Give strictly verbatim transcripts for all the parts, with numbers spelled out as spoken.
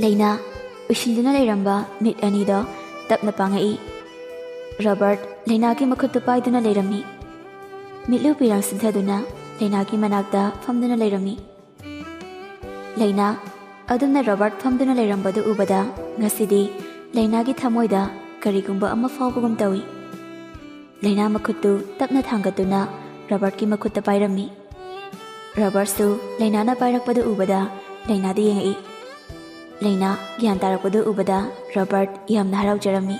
ꯂꯩꯅꯥ ꯎꯏꯁꯤꯟꯗꯨꯅ ꯂꯩꯔꯝꯕ ꯃꯤꯠ ꯑꯅꯤꯗꯣ ꯇꯞꯅ ꯄꯥꯡꯉꯛꯏ꯫ ꯔꯣꯕꯔꯠ ꯂꯩꯅꯥꯒꯤ ꯃꯈꯨꯠꯇꯨ ꯄꯥꯏꯗꯨꯅ ꯂꯩꯔꯝꯃꯤ꯫ ꯃꯤꯠꯂꯨ ꯄꯤꯔꯥꯡ ꯁꯤꯟꯊꯗꯨꯅ ꯂꯩꯅꯥꯒꯤ ꯃꯅꯥꯛꯇ ꯐꯝꯗꯨꯅ ꯂꯩꯔꯝꯃꯤ꯫ ꯂꯩꯅꯥ ꯑꯗꯨꯝꯅ ꯔꯣꯕꯔꯠ ꯐꯝꯗꯨꯅ ꯂꯩꯔꯝꯕꯗꯨ ꯎꯕꯗ ꯉꯁꯤꯗꯤ ꯂꯩꯅꯥꯒꯤ ꯊꯃꯣꯏꯗ ꯀꯔꯤꯒꯨꯝꯕ ꯑꯃ ꯐꯥꯎꯕꯒꯨꯝ ꯇꯧꯏ꯫ ꯂꯩꯅꯥ ꯃꯈꯨꯠꯇꯨ ꯇꯞꯅ ꯊꯥꯡꯒꯠꯇꯨꯅ ꯔꯣꯕꯔꯠꯀꯤ ꯃꯈꯨꯠꯇ ꯄꯥꯏꯔꯝꯃꯤ꯫ ꯔꯣꯕꯔꯠꯁꯨ ꯂꯩꯅꯥꯅ ꯄꯥꯏꯔꯛꯄꯗꯨ ꯎꯕꯗ ꯂꯩꯅꯥꯗ ꯌꯦꯡꯉꯛꯏ꯫ ꯂꯩꯅꯥ ꯒ꯭ꯌꯥꯟ ꯇꯥꯔꯛꯄꯗꯨ ꯎꯕꯗ ꯔꯣꯕꯔꯠ ꯌꯥꯝꯅ ꯍꯔꯥꯎꯖꯔꯝꯃꯤ꯫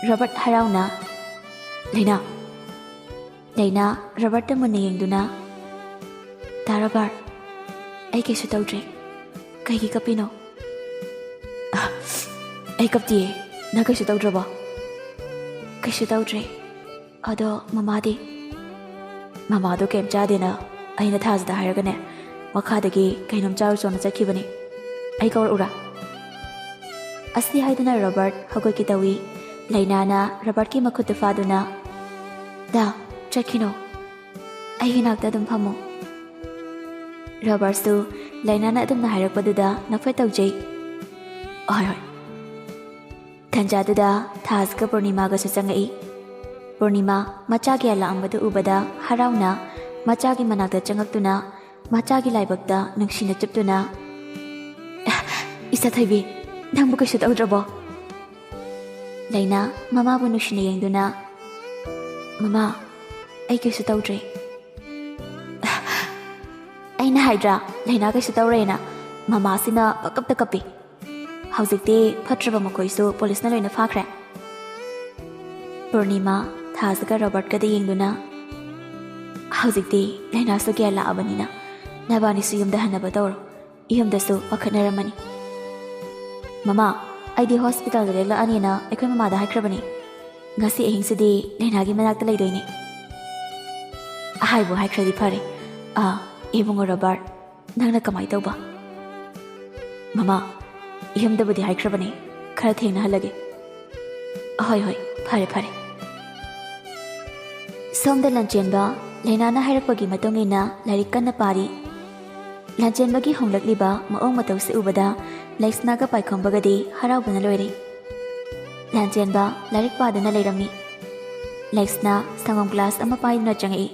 ꯔꯣꯕꯔꯠ ꯍꯔꯥꯎꯅ, "ꯂꯩꯅꯥ!" ꯂꯩꯅꯥ ꯔꯣꯕꯔꯠꯇ ꯃꯨꯟꯅ ꯌꯦꯡꯗꯨꯅ, "ꯗꯥ ꯔꯣꯕꯔꯠ, ꯑꯩ ꯀꯩꯁꯨ ꯇꯧꯗ꯭ꯔꯦ꯫ ꯀꯩꯒꯤ ꯀꯞꯄꯤꯅꯣ?" "ꯑ, ꯑꯩ ꯀꯞꯇꯤꯌꯦ꯫ ꯅꯪ ꯀꯩꯁꯨ ꯇꯧꯗ꯭ꯔꯕꯣ?" "ꯀꯩꯁꯨ ꯇꯧꯗ꯭ꯔꯦ꯫ ꯑꯗꯣ ꯃꯃꯥꯗꯤ?" "ꯃꯃꯥꯗꯣ ꯀꯩꯝ ꯆꯥꯗꯦꯅ ꯑꯩꯅ ꯊꯥꯖꯗ ꯍꯥꯏꯔꯒꯅꯦ, ꯃꯈꯥꯗꯒꯤ ꯀꯩꯅꯣꯝ ꯆꯥꯔꯨꯆꯣꯅ ꯆꯠꯈꯤꯕꯅꯦ꯫ ꯑꯩ ꯀꯧꯔꯛꯎꯔꯥ?" ꯑꯁꯤ ꯍꯥꯏꯗꯨꯅ ꯔꯣꯕꯔꯠ ꯍꯧꯒꯠꯀꯦ ꯇꯧꯏ꯫ ꯂꯩꯅꯥꯅ ꯔꯣꯕꯔꯠꯀꯤ ꯃꯈꯨꯠꯇꯨ ꯐꯥꯗꯨꯅ, "ꯗꯥ, ꯆꯠꯈꯤꯅꯣ꯫ ꯑꯩꯒꯤ ꯅꯥꯛꯇ ꯑꯗꯨꯝ ꯐꯝꯃꯨ꯫" ꯔꯣꯕꯔꯠꯁꯨ ꯂꯩꯅꯥꯅ ꯑꯗꯨꯝꯅ ꯍꯥꯏꯔꯛꯄꯗꯨꯗ ꯅꯣꯛꯐꯦꯠ ꯇꯧꯖꯩ꯫ "ꯍꯣꯏ, ꯍꯣꯏ꯫" ꯇꯟꯖꯥꯗꯨꯗ ꯊꯥꯖꯒ ꯄꯨꯔꯅꯤꯃꯥꯒꯁꯨ ꯆꯪꯉꯛꯏ꯫ ꯄꯨꯔꯅꯤꯃꯥ ꯃꯆꯥ ꯀꯌꯥ ꯂꯥꯛꯑꯝꯕꯗꯨ ꯎꯕꯗ ꯍꯔꯥꯎꯅ ꯃꯆꯥꯒꯤ ꯃꯅꯥꯛꯇ ꯆꯪꯉꯛꯇꯨꯅ ꯃꯆꯥꯒꯤ ꯂꯥꯏꯕꯛꯇ ꯅꯨꯡꯁꯤꯅ ꯆꯨꯞꯇꯨꯅ, "ꯑ, ꯏꯆꯥ ꯊꯣꯏꯕꯤ, ꯅꯪꯕꯨ ꯀꯩꯁꯨ ꯇꯧꯗ꯭ꯔꯕꯣ?" ꯂꯩꯅꯥ ꯃꯃꯥꯕꯨ ꯅꯨꯡꯁꯤꯅ ꯌꯦꯡꯗꯨꯅ, "ꯃꯃꯥ, ꯑꯩ ꯀꯩꯁꯨ ꯇꯧꯗ꯭ꯔꯦ꯫" "ꯑꯩꯅ ꯍꯥꯏꯗ꯭ꯔꯥ, ꯂꯩꯅꯥ ꯀꯩꯁꯨ ꯇꯧꯔꯦꯅ? ꯃꯃꯥꯁꯤꯅ ꯄꯪꯀꯞꯇ ꯀꯞꯄꯤ꯫ ꯍꯧꯖꯤꯛꯇꯤ ꯐꯠꯇ꯭ꯔꯕ ꯃꯈꯣꯏꯁꯨ ꯄꯨꯂꯤꯁꯅ ꯂꯣꯏꯅ ꯐꯥꯈ꯭ꯔꯦ꯫" ꯄꯨꯔꯅꯤꯃꯥ ꯊꯥꯖꯒ ꯔꯣꯕꯔꯠꯀꯗ ꯌꯦꯡꯗꯨꯅ, "ꯍꯧꯖꯤꯛꯇꯤ ꯂꯩꯅꯥꯁꯨ ꯀꯌꯥ ꯂꯥꯛꯑꯕꯅꯤꯅ ꯅꯕꯥꯅꯤꯁꯨ ꯌꯨꯝꯗ ꯍꯟꯅꯕ ꯇꯧꯔꯣ꯫ ꯌꯨꯝꯗꯁꯨ ꯄꯥꯈꯠꯅꯔꯝꯃꯅꯤ꯫" "ꯃꯃꯥ, ꯑꯩꯗꯤ ꯍꯣꯁꯄꯤꯇꯥꯜꯗ ꯂꯦꯛꯂꯛꯑꯅꯤꯅ ꯑꯩꯈꯣꯏ ꯃꯃꯥꯗ ꯍꯥꯏꯈ꯭ꯔꯕꯅꯤ꯫ ꯉꯁꯤ ꯑꯍꯤꯡꯁꯤꯗꯤ ꯂꯩꯅꯥꯒꯤ ꯃꯅꯥꯛꯇ ꯂꯩꯗꯣꯏꯅꯤ꯫" "ꯍꯥꯏꯕꯨ ꯍꯥꯏꯈ꯭ꯔꯗꯤ ꯐꯔꯦ꯫ ꯑꯥ, ꯏꯕꯨꯡꯉꯣ ꯔꯣꯕꯥꯔꯠ, ꯅꯪꯅ ꯀꯃꯥꯏ ꯇꯧꯕ?" "ꯃꯃꯥ, ꯌꯨꯝꯗꯕꯨꯗꯤ ꯍꯥꯏꯈ꯭ꯔꯕꯅꯦ, ꯈꯔ ꯊꯦꯡꯅ ꯍꯜꯂꯒꯦ꯫" "ꯍꯣꯏ, ꯍꯣꯏ, ꯐꯔꯦ, ꯐꯔꯦ꯫" ꯁꯣꯝꯗ ꯂꯟꯆꯦꯟꯕ ꯂꯩꯅꯥꯅ ꯍꯥꯏꯔꯛꯄꯒꯤ ꯃꯇꯨꯡ ꯏꯟꯅ ꯂꯥꯏꯔꯤꯛ ꯀꯟꯅ ꯄꯥꯔꯤ꯫ ꯂꯟꯆꯦꯟꯕꯒꯤ ꯍꯣꯡꯂꯛꯂꯤꯕ ꯃꯑꯣꯡ ꯃꯇꯧꯁꯤ ꯎꯕꯗ ꯂꯩꯁꯅꯥꯒ ꯄꯥꯏꯈꯣꯝꯕꯒꯗꯤ ꯍꯔꯥꯎꯕꯅ ꯂꯣꯏꯔꯦ꯫ ꯂꯥꯟꯆꯦꯟꯕ ꯂꯥꯏꯔꯤꯛ ꯄꯥꯗꯨꯅ ꯂꯩꯔꯝꯃꯤ꯫ ꯂꯩꯁꯅꯥ ꯁꯪꯒꯣꯝ ꯒ꯭ꯂꯥꯁ ꯑꯃ ꯄꯥꯏꯗꯨꯅ ꯆꯪꯉꯛꯏ꯫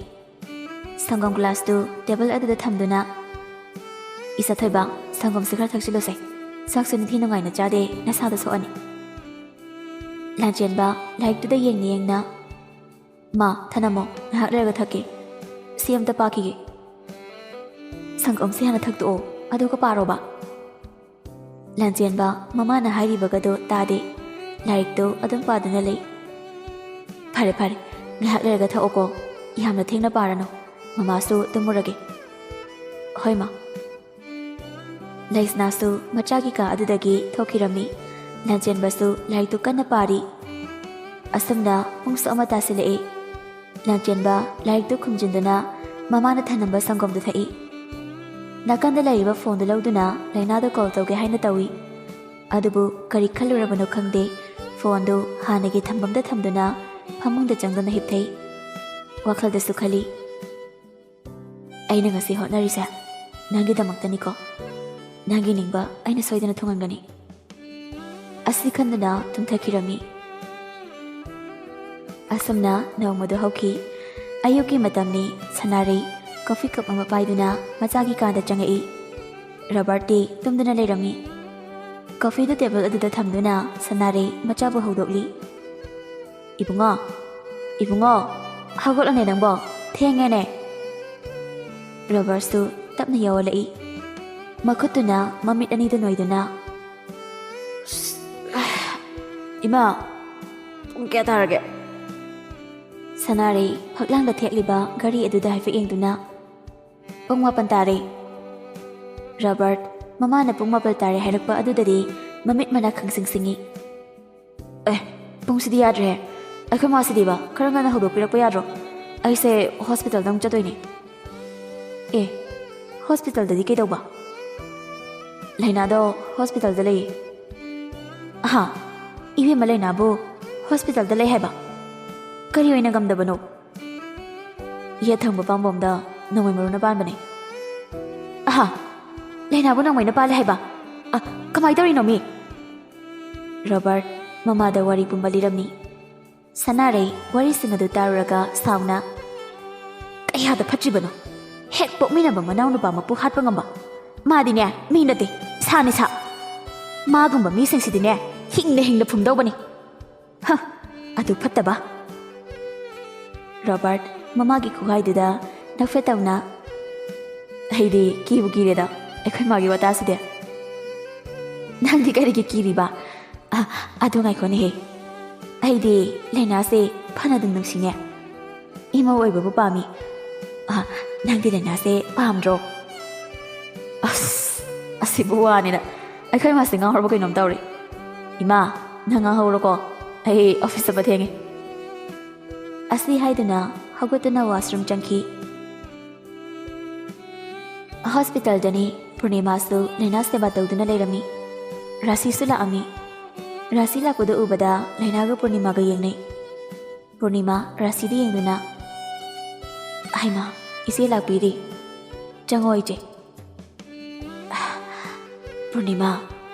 ꯁꯪꯒꯣꯝ ꯒ꯭ꯂꯥꯁꯇꯨ ꯇꯦꯕꯜ ꯑꯗꯨꯗ ꯊꯝꯗꯨꯅ, "ꯏꯆꯥ ꯊꯣꯏꯕ, ꯁꯪꯒꯣꯝꯁꯦ ꯈꯔ ꯊꯛꯆꯤꯜꯂꯨꯁꯦ꯫ ꯆꯥꯛꯁꯨ ꯅꯤꯡꯊꯤ ꯅꯨꯡꯉꯥꯏꯅ ꯆꯥꯗꯦ, ꯅꯁꯥꯗ ꯁꯣꯛꯑꯅꯤ꯫" ꯂꯥꯟꯆꯦꯟꯕ ꯂꯥꯏꯔꯤꯛꯇꯨꯗ ꯌꯦꯡꯅ ꯌꯦꯡꯅ, "ꯃꯥ, ꯊꯅꯝꯃꯣ, ꯉꯥꯏꯍꯥꯛ ꯂꯩꯔꯒ ꯊꯛꯀꯦ꯫ ꯁꯤ ꯑꯝꯇ ꯄꯥꯈꯤꯒꯦ꯫" "ꯁꯪꯒꯣꯝꯁꯦ ꯍꯥꯟꯅ ꯊꯛꯇꯣꯛꯑꯣ, ꯑꯗꯨꯒ ꯄꯥꯔꯣꯕ꯫" ꯂꯥꯟꯆꯦꯟꯕ ꯃꯃꯥꯅ ꯍꯥꯏꯔꯤꯕꯒꯗꯣ ꯇꯥꯗꯦ꯫ ꯂꯥꯏꯔꯤꯛꯇꯨ ꯑꯗꯨꯝ ꯄꯥꯗꯨꯅ ꯂꯩ꯫ "ꯐꯔꯦ, ꯐꯔꯦ, ꯉꯥꯏꯍꯥꯛ ꯂꯩꯔꯒ ꯊꯛꯑꯣꯀꯣ꯫ ꯌꯥꯝꯅ ꯊꯦꯡꯅ ꯄꯥꯔꯅꯨ꯫ ꯃꯃꯥꯁꯨ ꯇꯨꯝꯃꯨꯔꯒꯦ꯫" "ꯍꯣꯏ, ꯃꯥ꯫" ꯂꯩꯁꯅꯥꯁꯨ ꯃꯆꯥꯒꯤ ꯀꯥ ꯑꯗꯨꯗꯒꯤ ꯊꯣꯛꯈꯤꯔꯝꯃꯤ꯫ ꯂꯥꯟꯆꯦꯟꯕꯁꯨ ꯂꯥꯏꯔꯤꯛꯇꯨ ꯀꯟꯅ ꯄꯥꯔꯤ꯫ ꯑꯁꯨꯝꯅ ꯄꯨꯡꯁꯨ ꯑꯃ ꯇꯥꯁꯤꯜꯂꯛꯏ꯫ ꯂꯥꯟꯆꯦꯟꯕ ꯂꯥꯏꯔꯤꯛꯇꯨ ꯈꯨꯝꯖꯤꯟꯗꯨꯅ ꯃꯃꯥꯅ ꯊꯅꯝꯕ ꯁꯪꯒꯣꯝꯗꯨ ꯊꯛꯏ꯫ ꯅꯥꯀꯟꯗ ꯂꯩꯔꯤꯕ ꯐꯣꯟꯗꯨ ꯂꯧꯗꯨꯅ ꯂꯩꯅꯥꯗ ꯀꯣꯜ ꯇꯧꯒꯦ ꯍꯥꯏꯅ ꯇꯧꯏ꯫ ꯑꯗꯨꯕꯨ ꯀꯔꯤ ꯈꯜꯂꯨꯔꯕꯅꯣ ꯈꯪꯗꯦ, ꯐꯣꯟꯗꯨ ꯍꯥꯟꯅꯒꯤ ꯊꯝꯐꯝꯗ ꯊꯝꯗꯨꯅ ꯐꯃꯨꯡꯗ ꯆꯪꯗꯨꯅ ꯍꯤꯞꯊꯩ꯫ ꯋꯥꯈꯜꯗꯁꯨ ꯈꯜꯂꯤ, "ꯑꯩꯅ ꯉꯁꯤ ꯍꯣꯠꯅꯔꯤꯁꯦ ꯅꯪꯒꯤꯗꯃꯛꯇꯅꯤꯀꯣ꯫ ꯅꯪꯒꯤ ꯅꯤꯡꯕ ꯑꯩꯅ ꯁꯣꯏꯗꯅ ꯊꯨꯡꯍꯟꯒꯅꯤ꯫" ꯑꯁꯤ ꯈꯟꯗꯨꯅ ꯇꯨꯝꯊꯈꯤꯔꯝꯃꯤ꯫ ꯑꯁꯨꯝꯅ ꯅꯣꯡꯃꯗꯨ ꯍꯧꯈꯤ꯫ ꯑꯌꯨꯛꯀꯤ ꯃꯇꯝꯅꯤ꯫ ꯁꯅꯥꯔꯩ ꯀꯣꯐꯤ ꯀꯞ ꯑꯃ ꯄꯥꯏꯗꯨꯅ ꯃꯆꯥꯒꯤ ꯀꯥꯗ ꯆꯪꯉꯛꯏ꯫ ꯔꯣꯕꯔꯠꯇꯤ ꯇꯨꯝꯗꯨꯅ ꯂꯩꯔꯝꯃꯤ꯫ ꯀꯣꯐꯤꯗꯨ ꯇꯦꯕꯜ ꯑꯗꯨꯗ ꯊꯝꯗꯨꯅ ꯁꯅꯥꯔꯩ ꯃꯆꯥꯕꯨ ꯍꯧꯗꯣꯛꯂꯤ꯫ "ꯏꯕꯨꯡꯉꯣ, ꯏꯕꯨꯡꯉꯣ, ꯍꯧꯒꯠꯂꯣꯅꯦ ꯅꯪꯕꯣ, ꯊꯦꯡꯉꯦꯅꯦ꯫" ꯔꯣꯕꯔꯠꯁꯨ ꯇꯞꯅ ꯌꯧꯍꯜꯂꯛꯏ꯫ ꯃꯈꯨꯠꯇꯨꯅ ꯃꯃꯤꯠ ꯑꯅꯤꯗꯨ ꯅꯣꯏꯗꯨꯅ, "ꯏꯃꯥ, ꯄꯨꯡ ꯀꯌꯥ ꯇꯥꯔꯒꯦ?" ꯁꯅꯥꯔꯩ ꯐꯛꯂꯥꯡꯗ ꯊꯦꯠꯂꯤꯕ ꯘꯔꯤ ꯑꯗꯨꯗ ꯍꯥꯏꯐꯦꯠ ꯌꯦꯡꯗꯨꯅ, "ꯄꯨꯡ ꯃꯥꯄꯟ ꯇꯥꯔꯦ꯫" ꯔꯣꯕꯔꯠ ꯃꯃꯥꯅ ꯄꯨꯡ ꯃꯥꯄꯟ ꯇꯥꯔꯦ ꯍꯥꯏꯔꯛꯄ ꯑꯗꯨꯗꯗꯤ ꯃꯃꯤꯠ ꯃꯅꯥ ꯈꯪꯁꯤꯡ ꯁꯤꯡꯏ꯫ "ꯑꯦ, ꯄꯨꯡꯁꯤꯗꯤ ꯌꯥꯗ꯭ꯔꯦ꯫ ꯑꯩꯈꯣꯏ ꯃꯥꯁꯤꯗꯤꯕ ꯈꯔ ꯉꯟꯅ ꯍꯧꯗꯣꯛꯄꯤꯔꯛꯄ ꯌꯥꯗ꯭ꯔꯣ? ꯑꯩꯁꯦ ꯍꯣꯁꯄꯤꯇꯥꯜꯗ ꯑꯃꯨꯛ ꯆꯠꯇꯣꯏꯅꯦ꯫" "ꯑꯦ, ꯍꯣꯁꯄꯤꯇꯥꯜꯗꯗꯤ ꯀꯩꯗꯧꯕ?" "ꯂꯩꯅꯥꯗꯣ ꯍꯣꯁꯄꯤꯇꯥꯜꯗ ꯂꯩꯌꯦ꯫" "ꯑꯍꯥ, ꯏꯕꯦꯝꯃ ꯂꯩꯅꯥꯕꯨ ꯍꯣꯁꯄꯤꯇꯥꯜꯗ ꯂꯩ ꯍꯥꯏꯕ? ꯀꯔꯤ ꯑꯣꯏꯅ ꯉꯝꯗꯕꯅꯣ?" "ꯌꯦꯠ ꯊꯪꯕ ꯄꯥꯝꯕꯣꯝꯗ ꯅꯣꯡꯃꯩ ꯃꯔꯨꯅ ꯄꯥꯟꯕꯅꯦ꯫" "ꯑꯍꯥ, ꯂꯩꯅꯥꯕꯨ ꯅꯣꯡꯃꯩꯅ ꯄꯥꯜꯂꯦ ꯍꯥꯏꯕ? ꯑ, ꯀꯃꯥꯏ ꯇꯧꯔꯤꯅꯣ, ꯃꯤ? ꯔꯣꯕꯥꯔꯠ ꯃꯃꯥꯗ ꯋꯥꯔꯤ ꯄꯨꯝꯕ ꯂꯤꯔꯝꯃꯤ꯫ ꯁꯅꯥꯔꯩ ꯋꯥꯔꯤꯁꯤꯡ ꯑꯗꯨ ꯇꯥꯔꯨꯔꯒ ꯁꯥꯎꯅ, "ꯀꯌꯥꯗ ꯐꯠꯇ꯭ꯔꯤꯕꯅꯣ! ꯍꯦꯛ ꯄꯣꯛꯃꯤꯟꯅꯕ ꯃꯅꯥꯎꯅꯨꯄꯥ ꯃꯄꯨ ꯍꯥꯠꯄ ꯉꯝꯕ! ꯃꯥꯗꯤꯅꯦ, ꯃꯤ ꯅꯠꯇꯦ, ꯁꯥꯅꯤ ꯁꯥ! ꯃꯥꯒꯨꯝꯕ ꯃꯤꯁꯤꯡꯁꯤꯗꯤꯅꯦ, ꯍꯤꯡꯅ ꯍꯤꯡꯅ ꯐꯨꯝꯗꯧꯕꯅꯤ!" ꯍ! ꯑꯗꯨ ꯐꯠꯇꯕ꯫ ꯔꯣꯕꯥꯔꯠ ꯃꯃꯥꯒꯤ ꯈꯨꯍꯥꯏꯗꯨꯗ ꯅꯣꯛꯐꯦꯠ ꯇꯧꯅ, "ꯑꯩꯗꯤ ꯀꯤꯕꯨ ꯀꯤꯔꯦꯗ, ꯑꯩꯈꯣꯏ ꯃꯥꯒꯤ ꯋꯥꯇꯥꯁꯤꯗꯤ꯫ ꯅꯪꯗꯤ ꯀꯔꯤꯒꯤ ꯀꯤꯔꯤꯕ? ꯑ, ꯑꯗꯨ ꯉꯥꯏꯈꯣꯅꯦꯍꯦ꯫ ꯑꯩꯗꯤ ꯂꯥꯏꯅꯥꯁꯦ ꯐꯅ ꯑꯗꯨꯝ ꯅꯨꯡꯁꯤꯅꯦ꯫ ꯏꯃꯧ ꯑꯣꯏꯕꯕꯨ ꯄꯥꯝꯃꯤ꯫ ꯑ, ꯅꯪꯗꯤ ꯂꯥꯏꯅꯥꯁꯦ ꯄꯥꯝꯗ꯭ꯔꯣ?" ꯑꯁ, ꯑꯁꯤꯕꯨ ꯋꯥꯅꯤꯅ꯫ ꯑꯩꯈꯣꯏ ꯃꯥꯁꯦ ꯉꯥꯎꯔꯕ ꯀꯩꯅꯣꯝ ꯇꯧꯔꯦ꯫ "ꯏꯃꯥ, ꯅꯪ ꯉꯥꯡꯍꯧꯔꯣꯀꯣ, ꯑꯩ ꯑꯣꯐꯤꯁ ꯆꯠꯄ ꯊꯦꯡꯉꯦ"꯫ ꯑꯁꯤ ꯍꯥꯏꯗꯨꯅ ꯍꯧꯒꯠꯇꯨꯅ ꯋꯥꯁꯔꯨꯝ ꯆꯪꯈꯤ꯫ ꯍꯣꯁꯄꯤꯇꯥꯜꯗꯅꯤ ꯄꯨꯔꯅꯤꯃꯥꯁꯨ ꯂꯥꯏꯅꯥ ꯁꯦꯕꯥ ꯇꯧꯗꯨꯅ ꯂꯩꯔꯝꯃꯤ꯫ ꯔꯥꯁꯤꯁꯨ ꯂꯥꯛꯑꯝꯃꯤ꯫ ꯔꯥꯁꯤ ꯂꯥꯛꯄꯗꯨ ꯎꯕꯗ ꯂꯥꯏꯅꯥꯒ ꯄꯨꯔꯅꯤꯃꯥꯒ ꯌꯦꯡꯅꯩ꯫ ꯄꯨꯔꯅꯤꯃꯥ ꯔꯥꯁꯤꯗ ꯌꯦꯡꯗꯨꯅ, "ꯍꯩꯃꯥ, ꯏꯆꯦ ꯂꯥꯛꯄꯤꯔꯤ꯫ ꯆꯪꯉꯣ ꯏꯆꯦ"꯫ "ꯄꯨꯔꯅꯤꯃꯥ,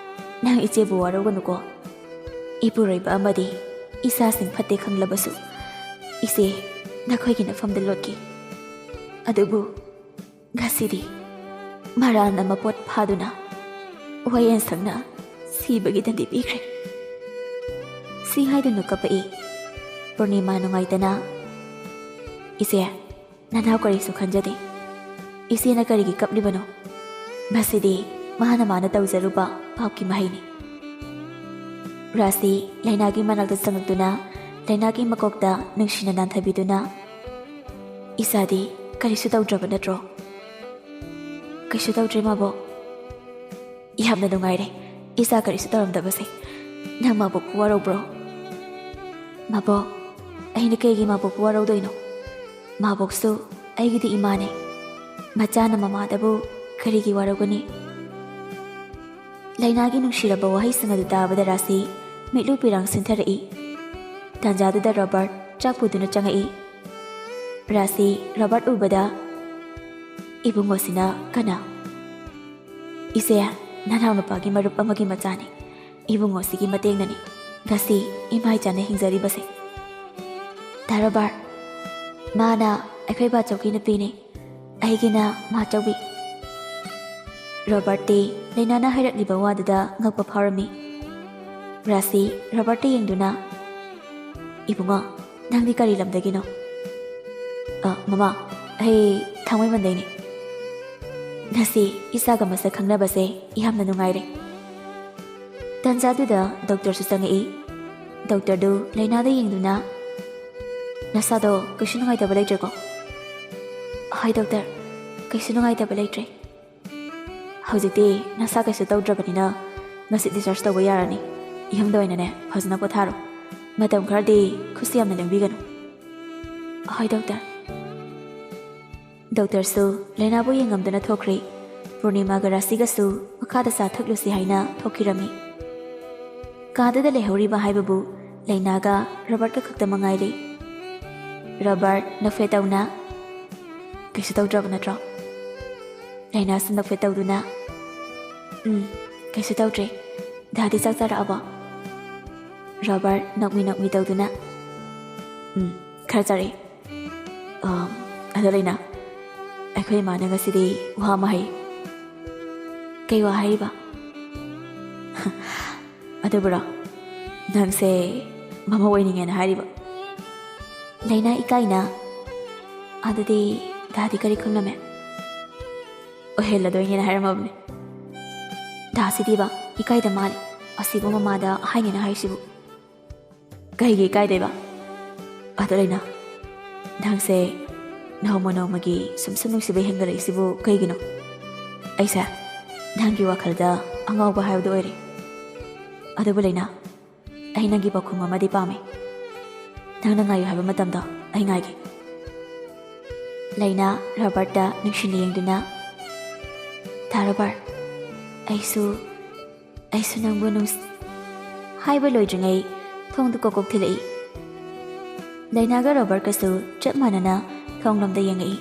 ꯅꯪ ꯏꯆꯦꯕꯨ ꯋꯥꯔꯧꯒꯅꯨꯀꯣ꯫ ꯏꯄꯨꯔꯣꯏꯕ ꯑꯃꯗꯤ ꯏꯆꯥꯁꯤꯡ ꯐꯠꯇꯦ ꯈꯪꯂꯕꯁꯨ, ꯏꯆꯦ ꯅꯈꯣꯏꯒꯤ ꯅꯐꯝꯗ ꯂꯣꯠꯈꯤ꯫ ꯑꯗꯨꯕꯨ ꯉꯁꯤꯗꯤ ꯃꯔꯥꯜꯅ ꯃꯄꯣꯠ ꯐꯥꯗꯨꯅ ꯋꯥꯌꯦꯜ ꯁꯪꯅ ꯁꯤꯕꯒꯤ ꯗꯟꯗꯤ ꯄꯤꯈ꯭ꯔꯦ"꯫ ꯁꯤ ꯍꯥꯏꯗꯨꯅ ꯀꯞꯄꯛꯏ꯫ ꯄꯨꯔꯅꯤꯃꯥ ꯅꯨꯡꯉꯥꯏꯇꯅ, "ꯏꯆꯦ, ꯅꯅꯥꯎ ꯀꯔꯤꯁꯨ ꯈꯟꯖꯗꯦ꯫ ꯏꯆꯦꯅ ꯀꯔꯤꯒꯤ ꯀꯞꯂꯤꯕꯅꯣ? ꯃꯁꯤꯗꯤ ꯃꯥꯅ ꯃꯥꯅ ꯇꯧꯖꯔꯨꯕ ꯄꯥꯞꯀꯤ ꯃꯍꯩꯅꯤ"꯫ ꯔꯥꯁꯤ ꯂꯥꯏꯅꯥꯒꯤ ꯃꯅꯥꯛꯇ ꯆꯪꯂꯛꯇꯨꯅ ꯂꯥꯏꯅꯥꯒꯤ ꯃꯀꯣꯛꯇ ꯅꯨꯡꯁꯤꯅ ꯅꯥꯟꯊꯕꯤꯗꯨꯅ, "ꯏꯆꯥꯗꯤ ꯀꯔꯤꯁꯨ ꯇꯧꯗ꯭ꯔꯕ ꯅꯠꯇ꯭ꯔꯣ?" "ꯀꯩꯁꯨ ꯇꯧꯗ꯭ꯔꯦ, ꯃꯥꯕꯣꯛ"꯫ "ꯌꯥꯝꯅ ꯅꯨꯡꯉꯥꯏꯔꯦ, ꯏꯆꯥ ꯀꯔꯤꯁꯨ ꯇꯧꯔꯝꯗꯕꯁꯦ꯫ ꯅꯪ ꯃꯥꯕꯣꯛꯄꯨ ꯋꯥꯔꯧꯕ꯭ꯔꯣ?" "ꯃꯥꯕꯣꯛ, ꯑꯩꯅ ꯀꯩꯒꯤ ꯃꯥꯕꯣꯛꯄꯨ ꯋꯥꯔꯧꯗꯣꯏꯅꯣ? ꯃꯥꯕꯣꯛꯁꯨ ꯑꯩꯒꯤꯗꯤ ꯏꯃꯥꯅꯦ꯫ ꯃꯆꯥꯅ ꯃꯃꯥꯗꯕꯨ ꯀꯔꯤꯒꯤ ꯋꯥꯔꯧꯒꯅꯤ?" ꯂꯥꯏꯅꯥꯒꯤ ꯅꯨꯡꯁꯤꯔꯕ ꯋꯥꯍꯩꯁꯤꯡ ꯑꯗꯨ ꯇꯥꯕꯗ ꯔꯥꯁꯤ ꯃꯤꯠꯂꯨ ꯄꯤꯔꯥꯡ ꯁꯤꯟꯊꯔꯛꯏ꯫ ꯇꯥꯟꯖꯥꯗꯨꯗ ꯔꯣꯕꯥꯔꯠ ꯆꯥꯛ ꯄꯨꯗꯨꯅ ꯆꯪꯉꯛꯏ꯫ ꯔꯥꯁꯤ ꯔꯣꯕꯥꯔꯠ ꯎꯕꯗ, "ꯏꯕꯨꯡꯉꯣꯁꯤꯅ ꯀꯅꯥ?" "ꯏꯆꯦ, ꯅꯅꯥꯎꯅꯨꯄꯥꯒꯤ ꯃꯔꯨꯞ ꯑꯃꯒꯤ ꯃꯆꯥꯅꯤ꯫ ꯏꯕꯨꯡꯉꯣꯁꯤꯒꯤ ꯃꯇꯦꯡꯅꯅꯤ ꯉꯁꯤ ꯏꯃꯥ ꯏꯆꯥꯅ ꯍꯤꯡꯖꯔꯤꯕꯁꯦ꯫ ꯗꯥ ꯔꯣꯕꯥꯔꯠ, ꯃꯥꯅ ꯑꯩꯈꯣꯏ ꯕꯥꯆꯧꯒꯤ ꯅꯨꯄꯤꯅꯤ, ꯑꯩꯒꯤꯅ ꯃꯥꯆꯧꯕꯤ꯫ ꯔꯣꯕꯥꯔꯠꯇꯤ ꯂꯩꯅꯥꯅ ꯍꯥꯏꯔꯛꯂꯤꯕ ꯋꯥꯗꯨꯗ ꯉꯛꯄ ꯐꯥꯎꯔꯝꯃꯤ꯫ ꯔꯥꯁꯤ ꯔꯣꯕꯥꯔꯠꯇ ꯌꯦꯡꯗꯨꯅ, "ꯏꯕꯨꯡꯉꯣ, ꯅꯪꯗꯤ ꯀꯔꯤ ꯂꯝꯗꯒꯤꯅꯣ?" "ꯑ, ꯃꯃꯥ, ꯑꯩ ꯊꯥꯡꯃꯩꯕꯟꯗꯩꯅꯤ꯫ ꯉꯁꯤ ꯏꯆꯥꯒ ꯃꯁꯛ ꯈꯪꯅꯕꯁꯦ ꯌꯥꯝꯅ ꯅꯨꯡꯉꯥꯏꯔꯦ꯫" ꯇꯟꯖꯥꯗꯨꯗ ꯗꯣꯛꯇꯔꯁꯨ ꯆꯪꯉꯛꯏ꯫ ꯗꯣꯛꯇꯔꯗꯨ ꯂꯩꯅꯥꯗ ꯌꯦꯡꯗꯨꯅ, "ꯅꯁꯥꯗꯣ ꯀꯩꯁꯨ ꯅꯨꯡꯉꯥꯏꯇꯕ ꯂꯩꯇ꯭ꯔꯦꯀꯣ?" "ꯍꯣꯏ ꯗꯣꯛꯇꯔ, ꯀꯩꯁꯨ ꯅꯨꯡꯉꯥꯏꯇꯕ ꯂꯩꯇ꯭ꯔꯦ꯫" "ꯍꯧꯖꯤꯛꯇꯤ ꯅꯁꯥ ꯀꯩꯁꯨ ꯇꯧꯗ꯭ꯔꯕꯅꯤꯅ ꯉꯁꯤ discharge ꯇꯧꯕ ꯌꯥꯔꯅꯤ꯫ ꯌꯨꯝꯗ ꯑꯣꯏꯅꯅꯦ ꯐꯖꯅ ꯄꯣꯊꯥꯔꯣ꯫ ꯃꯇꯝ ꯈꯔꯗꯤ ꯈꯨꯠꯁꯨ ꯌꯥꯝꯅ ꯂꯦꯡꯕꯤꯒꯅꯨ꯫" "ꯍꯣꯏ ꯗꯣꯛꯇꯔ꯫" ꯗꯣꯛꯇꯔꯁꯨ ꯂꯩꯅꯥꯕꯨ ꯌꯦꯡꯉꯝꯗꯨꯅ ꯊꯣꯛꯈ꯭ꯔꯦ꯫ ꯄꯨꯔꯅꯤꯃꯥꯒ ꯔꯥꯁꯤꯒꯁꯨ ꯃꯈꯥꯗ ꯆꯥ ꯊꯛꯂꯨꯁꯤ ꯍꯥꯏꯅ ꯊꯣꯛꯈꯤꯔꯝꯃꯤ꯫ ꯀꯥꯗꯨꯗ ꯂꯩꯍꯧꯔꯤꯕ ꯍꯥꯏꯕꯕꯨ ꯂꯩꯅꯥꯒ ꯔꯣꯕꯥꯔꯠꯀ ꯈꯛꯇ ꯃꯉꯥꯏꯔꯦ꯫ ꯔꯣꯕꯥꯔꯠ ꯅꯣꯛꯐꯦꯠ ꯇꯧꯅ, "ꯀꯩꯁꯨ ꯇꯧꯗ꯭ꯔꯕ ꯅꯠꯇ꯭ꯔꯣ?" ꯂꯩꯅꯥꯁꯨ ꯅꯣꯛꯐꯦꯠ ꯇꯧꯗꯨꯅ, "ꯎꯝ, ꯀꯩꯁꯨ ꯇꯧꯗ꯭ꯔꯦ꯫ ꯗꯥꯗꯤ ꯆꯥꯛ ꯆꯥꯔꯛꯑꯕꯣ?" ꯔꯣꯕꯥꯔꯠ ꯅꯣꯛꯃꯤ ꯅꯣꯛꯃꯤ ꯇꯧꯗꯨꯅ, "ꯎꯝ, ꯈꯔ ꯆꯥꯔꯛꯑꯦ꯫ ꯑ, ꯑꯗꯣ ꯂꯩꯅꯥ, ꯑꯩꯈꯣꯏ ꯏꯃꯥꯅ ꯉꯁꯤꯗꯤ ꯋꯥ ꯑꯃ ꯍꯥꯏ꯫" "ꯀꯩ ꯋꯥ ꯍꯥꯏꯔꯤꯕ?" "ꯑꯗꯨꯕꯨꯔꯣ, ꯅꯪꯁꯦ ꯃꯃꯧ ꯑꯣꯏꯅꯤꯡꯉꯦꯅ ꯍꯥꯏꯔꯤꯕ꯫" ꯂꯩꯅꯥ ꯏꯀꯥꯏꯅ, "ꯑꯗꯨꯗꯤ ꯗꯥꯗꯤ ꯀꯔꯤ ꯈꯨꯝꯂꯝꯃꯦ?" "ꯑꯣꯏꯍꯜꯂꯗꯣꯏꯅꯦꯅ ꯍꯥꯏꯔꯝꯃꯕꯅꯦ꯫" ꯗꯥꯁꯤꯗꯤꯕ ꯏꯀꯥꯏꯗ ꯃꯥꯜꯂꯦ꯫ ꯑꯁꯤꯕꯨ ꯃꯃꯥꯗ ꯍꯥꯏꯅꯦꯅ ꯍꯥꯏꯁꯤꯕꯨ꯫ "ꯀꯩꯒꯤ ꯏꯀꯥꯏꯗꯣꯏꯕ? ꯑꯗꯣ ꯂꯩꯅꯥ, ꯅꯪꯁꯦ ꯅꯣꯡꯃ ꯅꯣꯡꯃꯒꯤ ꯁꯨꯝ ꯁꯨꯝ ꯅꯨꯡꯁꯤꯕ ꯍꯦꯟꯒꯠꯂꯛꯏꯁꯤꯕꯨ ꯀꯩꯒꯤꯅꯣ? ꯑꯩꯁꯦ ꯅꯪꯒꯤ ꯋꯥꯈꯜꯗ ꯑꯉꯥꯎꯕ ꯍꯥꯏꯕꯗꯨ ꯑꯣꯏꯔꯦ꯫ ꯑꯗꯨꯕꯨ ꯂꯩꯅꯥ, ꯑꯩ ꯅꯪꯒꯤ ꯄꯥꯎꯈꯨꯝ ꯑꯃꯗꯤ ꯄꯥꯝꯃꯤ꯫ ꯅꯪꯅ ꯉꯥꯏꯌꯨ ꯍꯥꯏꯕ ꯃꯇꯝꯗꯣ ꯑꯩ ꯉꯥꯏꯒꯦ꯫" ꯂꯩꯅꯥ ꯔꯣꯕꯥꯔꯠꯇ ꯅꯨꯡꯁꯤꯅ ꯌꯦꯡꯗꯨꯅ, "ꯗꯥ ꯔꯣꯕꯥꯔꯠ, ꯑꯩꯁꯨ, ꯑꯩꯁꯨ ꯅꯪꯕꯨ ꯅꯨꯡꯁꯤ꯫" ꯍꯥꯏꯕ ꯂꯣꯏꯗ꯭ꯔꯤꯉꯩ ꯊꯣꯡꯗꯨ ꯀꯣꯛ ꯀꯣꯛ ꯊꯤꯜꯂꯛꯏ꯫ ꯂꯩꯅꯥꯒ ꯔꯣꯕꯥꯔꯠꯀꯁꯨ ꯆꯞ ꯃꯥꯟꯅꯅ ꯊꯣꯡꯂꯣꯝꯗ ꯌꯦꯡꯉꯛꯏ꯫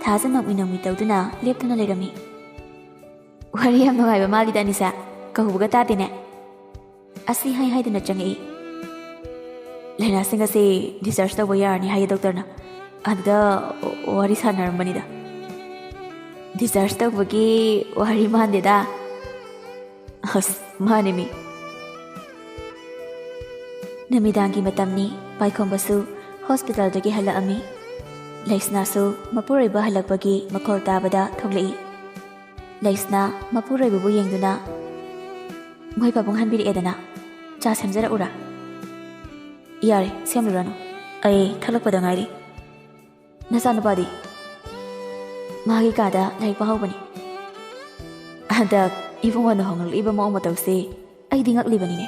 ꯊꯥꯖ ꯅꯣꯛꯃꯤ ꯅꯣꯛꯃꯤ ꯇꯧꯗꯨꯅ ꯂꯦꯞꯇꯨꯅ ꯂꯩꯔꯝꯃꯤ꯫ ꯋꯥꯔꯤ ꯌꯥꯝ ꯅꯨꯡꯉꯥꯏꯕ ꯃꯥꯜꯂꯤꯗ, ꯑꯅꯤꯁꯥ꯫ ꯀꯧꯕꯒ ꯇꯥꯗꯦꯅꯦ꯫ ꯑꯁꯤ ꯍꯥꯏ ꯍꯥꯏꯗꯨꯅ ꯆꯪꯉꯛꯏ꯫ "ꯂꯥꯏꯅꯥꯁꯤꯡ ꯑꯁꯤ discharge ꯇꯧꯕ ꯌꯥꯔꯅꯤ ꯍꯥꯏꯌꯦ ꯗꯣꯛꯇꯔꯅ꯫ ꯑꯗꯨꯗ ꯋꯥꯔꯤ ꯁꯥꯟꯅꯔꯝꯕꯅꯤꯗ꯫" "Discharge ꯇꯧꯕꯒꯤ ꯋꯥꯔꯤ ꯃꯥꯟꯗꯦꯗ꯫" "ꯑꯁ, ꯃꯥꯅꯦ ꯃꯤ꯫" ꯅꯨꯃꯤꯗꯥꯡꯒꯤ ꯃꯇꯝꯅꯤ꯫ ꯄꯥꯏꯈꯣꯝꯕꯁꯨ hospital ꯗꯒꯤ ꯍꯜꯂꯛꯑꯝꯃꯤ꯫ ꯂꯩꯁꯅꯥꯁꯨ ꯃꯄꯨꯔꯣꯏꯕ ꯍꯜꯂꯛꯄꯒꯤ ꯃꯈꯣꯜ ꯇꯥꯕꯗ ꯊꯣꯛꯂꯛꯏ꯫ ꯂꯩꯁꯅꯥ ꯃꯄꯨꯔꯣꯏꯕꯕꯨ ꯌꯦꯡꯗꯨꯅ, "ꯃꯣꯏ ꯄꯥꯕꯨꯡ ꯍꯟꯕꯤꯔꯛꯑꯦꯗꯅ, ꯆꯥ ꯁꯦꯝꯖꯔꯛꯎꯔꯥ?" "ꯌꯥꯔꯦ, ꯁꯦꯝꯂꯨꯔꯅꯨ꯫ ꯑꯩ ꯊꯣꯛꯂꯛꯄꯗ ꯉꯥꯏꯔꯤ꯫ ꯅꯆꯥꯅꯨꯄꯥꯗꯤ?" "ꯃꯥꯒꯤ ꯀꯥꯗ ꯂꯥꯏꯔꯤꯛ ꯄꯥꯍꯧꯕꯅꯤ꯫" "ꯍꯟꯗꯛ ꯏꯕꯨꯡꯉꯣꯅ ꯍꯣꯡꯂꯛꯂꯤꯕ ꯃꯑꯣꯡ ꯃꯇꯧꯁꯦ ꯑꯩꯗꯤ ꯉꯛꯂꯤꯕꯅꯤꯅꯦ꯫